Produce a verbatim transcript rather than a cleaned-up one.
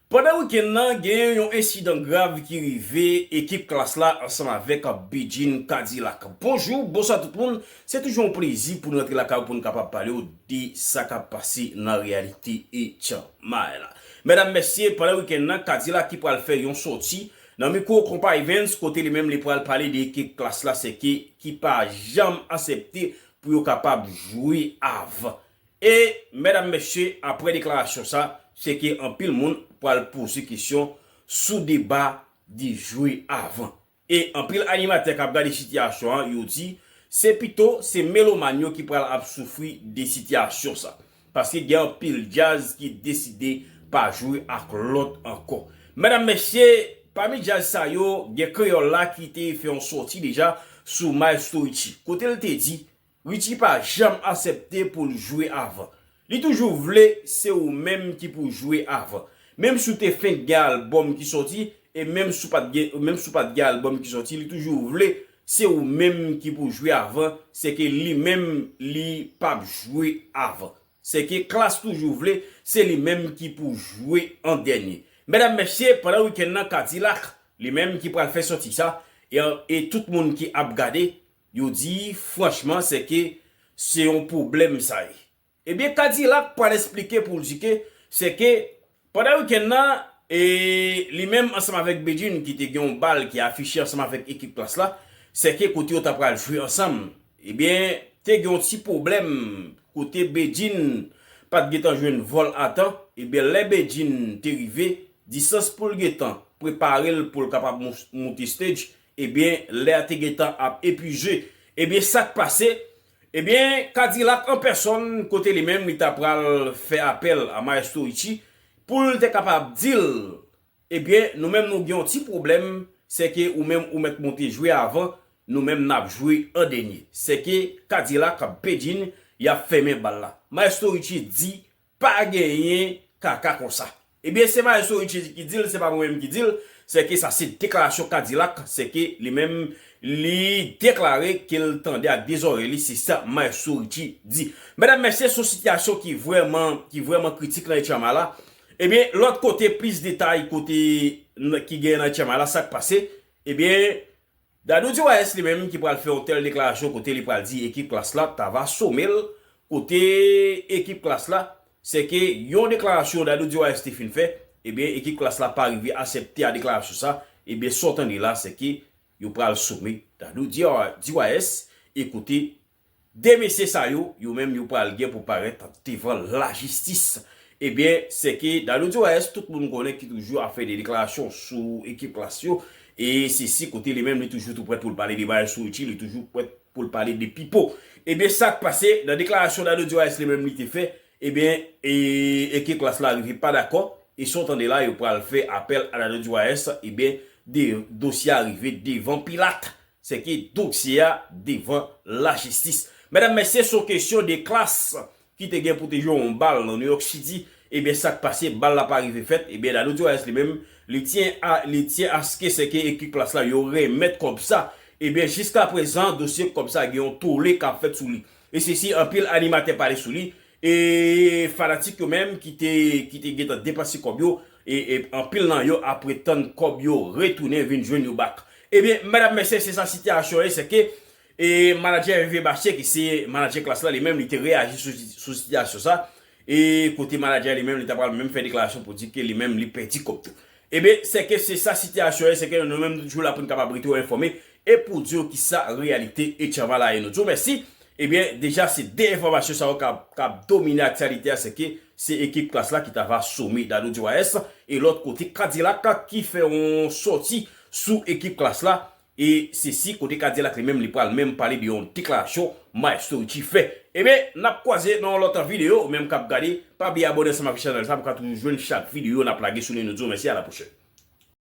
Pandan wikenn nan, genyen yon ensidan grav ki rive ekip Klass la ansanm avèk Bedjine Kadilak. Bonjou, bonswa tout moun. Se toujou yon plezi pou n rantre lakay ou pou n kapab pale w de sa k ap pase nan reyalite Etchanmay la. Medam, mesye, pandan wikenn nan, Kadilak ki pral fè yon sòti nan mikwo Konpa Events, kote li menm li pral pale de ekip Klass la, se ke ki pa janm aksepte pou yo kapab jwe avan. E, medam, mesye, apre deklarasyon sa, se ke anpil moun pral poze kesyon sou deba de jwe avan. E anpil animatè k ap gade sitiyasyon an, yo di, se pito se melomàn yo ki pral ap soufri de sitiyasyon sa. Paske gen anpil djaz ki deside pa jwe ak lòt ankò. Medam, mesye, pami djaz sa yo, gen Kreyòl la ki te fè yon sòti deja sou Maestro Richie. Kote l te di, Richie pa janm aksepte pou l jwe avan. Li toujou vle se ou menm ki pou jwe avan. Menm si w te fenk gen albòm ki sòti, e menm si w pa t gen, menm si w pa t gen albòm ki sòti, li toujou vle se ou menm ki pou jwe avan, se ke li menm li p ap jwe avan. Se ke Klass toujou vle se li menm ki pou jwe an dènye. Medam, mesye, pandan wikenn nan, Kadilak, li menm ki pral fè sòti sa, e, e tout moun ki ap gade, yo di, franchman, se ke se yon pwoblèm sa ye. Ebyen, Kadilak pral esplike pou l di ke, se ke, pandan wikenn nan, e li menm ansanm avèk Bedjine ki te gen yon bal ki afiche ansanm avèk ekip Klass la, se ke kote yo ta pral jwe ansanm, ebyen, te gen yon ti pwoblèm kote Bedjine pa t gentan jwenn vòl a tan, ebyen, lè Bedjine te rive, distans pou l gentan prepare l pou l kapab mou-, moute stage, ebyen, lè a te gentan ap epuize. Ebyen, sa k pase? Ebyen, Kadilak an pèsòn, kote li menm, li ta pral fè apèl a Maestro Richie, pou l te kapab di l, ebyen, nou menm nou gen yon ti pwoblèm, se ke ou menm ou mèt monte jwe avan, nou menm n ap jwe an dènye. Se ke Kadilak ak Bedjine, y ap fèmen bal la. Maestro Richie di, pa genyen kaka konsa. Ebyen, se Maestro Richie ki di l, se pa mwen menm ki di l, se ke sa se deklarasyon Kadilak, se ke li menm, li deklare ke l tande ak de zòrèy li, se sa Maestro Richie di. Medam, mesye, se yon sitiyasyon ki vrèman, ki vrèman kritik nan Etchanmay la. Ebyen, lòt kote, plis detay kote n-, ki genyen nan Etchanmay la, sa k pase? Ebyen, Dadou D Y S li menm ki pral fè yon tèl deklarasyon kote li pral di ekip Klass la ta va some l, kote ekip Klass la, se ke yon deklarasyon Dadou D Y S te fin fè, ebyen, ekip Klass la pa rive aksepte a deklarasyon sa, ebyen, sa w tande la, se ke yo pral some Dadou D Y S, e kote de mesye sa yo, yo menm yo pral gen pou parèt devan lajistis. Ebyen, se ke Dadou D Y S, tout moun konnen ki toujou ap fè de deklarasyon sou ekip Klass yo, e se si kote li menm li toujou tou prèt pou l pale de Maestro Richie, li toujou prèt pou l pale de Pipo. Ebyen, sa k pase nan deklarasyon Dadou D Y S li menm li te fè, ebyen, e, ekip Klass la rive pa dakò, e sa w tande la, yo pral fè apèl a Dadou D Y S, ebyen, de, dosye a rive devan Pilat. Se ke dosye a devan lajistis. Medam, mesye, se yon kesyon de Klass ki te gen pou te jwe yon bal nan New York City. Ebyen, sa k pase, bal la pa rive fèt. Ebyen, Dadou D Y S li menm, li tyen a, li tyen aske se ke ekip Klass la, yo remèt kòb sa. Ebyen, jiskaprezan, dosye kòb sa gen yon tole k ap fèt sou li. E se si anpil animatè pale sou li, e fanatik yo menm ki te, ki te gentan depanse kòb yo, e, e anpil nan yo ap ret tann kòb yo retounen vin jwenn yo back. Ebyen, medam, mesye, se sa sitiyasyon ye, se ke, e, manadjè Hervé Bachir, ki se manadjè Klass la, li menm, li te reyaji sou, sou sitiyasyon sa, e kote manadjè li menm, li ta pral menm fè deklarasyon pou di ke li menm, li pèdi kòb tou. Ebyen, se ke se sa sitiyasyon ye, se ke nou menm, nou toujou la pou n kapab rete w enfòme, e pou di w kisa reyalite Etchanmay la ye. Nou di w mèsi. Ebyen, deja se de enfòmasyon sa yo k ap, k ap domine aktyalite a, se ke se ekip Klass la ki ta va some Dadou D Y S, e lòt kote, Kadilak ki fè yon sòti sou ekip Klass la, e se si kote Kadilak li menm, li pral menm pale de yon deklarasyon Maestro Richie fè. Ebyen, n ap kwaze nan yon lòt videyo, ou menm k ap gade, pa bliye abòne ansanm avèk chanèl sa, pou w ka toujou jwenn chak videyo n ap lage sou li. Nou di w mèsi, a la pwochèn.